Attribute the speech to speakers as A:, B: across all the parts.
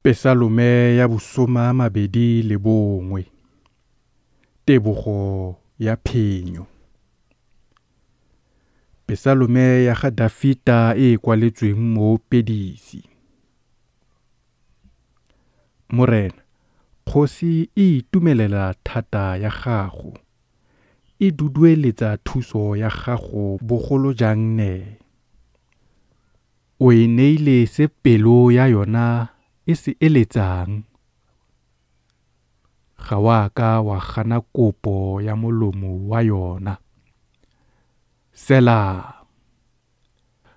A: Pesalome ya bosoma 21. Tebogo ya phenyo. Pesalome ya ga Dafita e e kwaletsweng moopedisi. Morena, kgosi e itumelela thata ya gago, e dudueletsa thuso ya gago bogolo jang ne! O e neile se pelo ya yona e se eletsang, ga o a ka wa gana kopo ya molomo wa yona. Sela.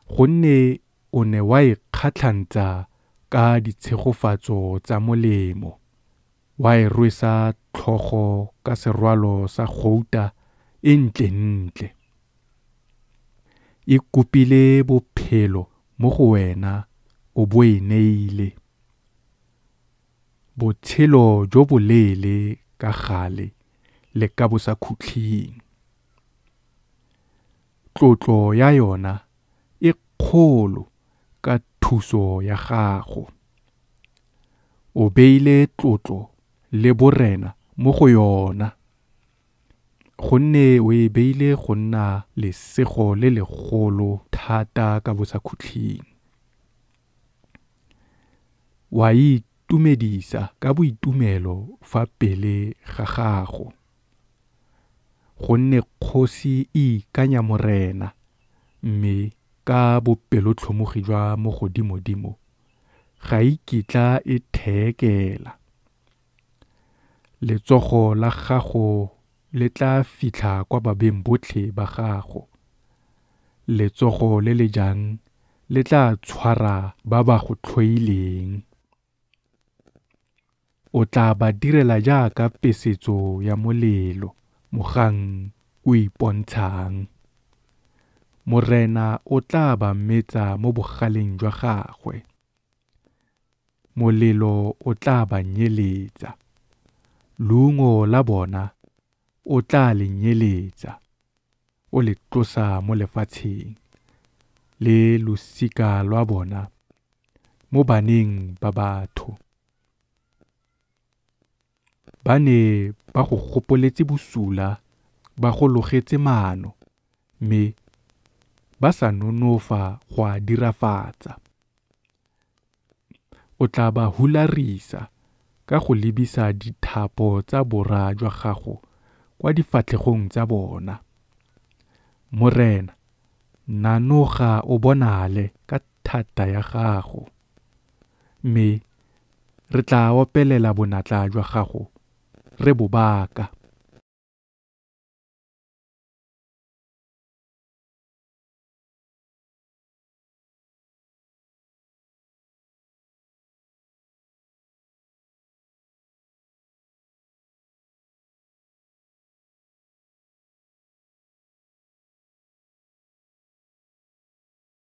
A: Gonne o ne wa e kgatlhantsha ka ditshegofatso tsa molemo, wa e rwesa tlhogo ka serwalo sa gouta e ntlentle. E kopile bophelo mo go wena o bo e neile, botshelo jo boleele ka gale le ka bosakhutleng. Tlotlo ya yona e kgolo ka thuso ya gago, o beile tlotlo le borena mo go yona. Gonne o e beile go nna lesego le legolo thata ka bosakhutleng. Wa e itumedisa ka boitumelo fa pele ga gago. Gonne kgosi e ikanya Morena, mme ka bopelotlhomogi jwa Mogodimodimo ga e kitla e theekela. Letsogo la gago le tla fitlha kwa babeng botlhe ba gago, letsogo le le jang le tla tshwara ba ba go tlhoileng. O tla ba direla jaaka pesetso ya molelo mogang o ipontshang. Morena o tla ba metsa mo bogaleng jwa gagwe, molelo o tla ba nyeletsa, leungo la bona o tla le nyeletsa, o le tlosa mo lefatsheng, le losika lwa bona mo baneng ba batho. Ba ne ba go gopoletse bosula, ba go logetse maano, mme ba sa nonofa go a dirafatsa. O tla ba hularisa ka go lebisa dithapo tsa bora jwa gago kwa difatlhegong tsa bona. Morena, nanoga o bonale ka thata ya gago, mme re tla opelela bonatla jwa gago re bo baka.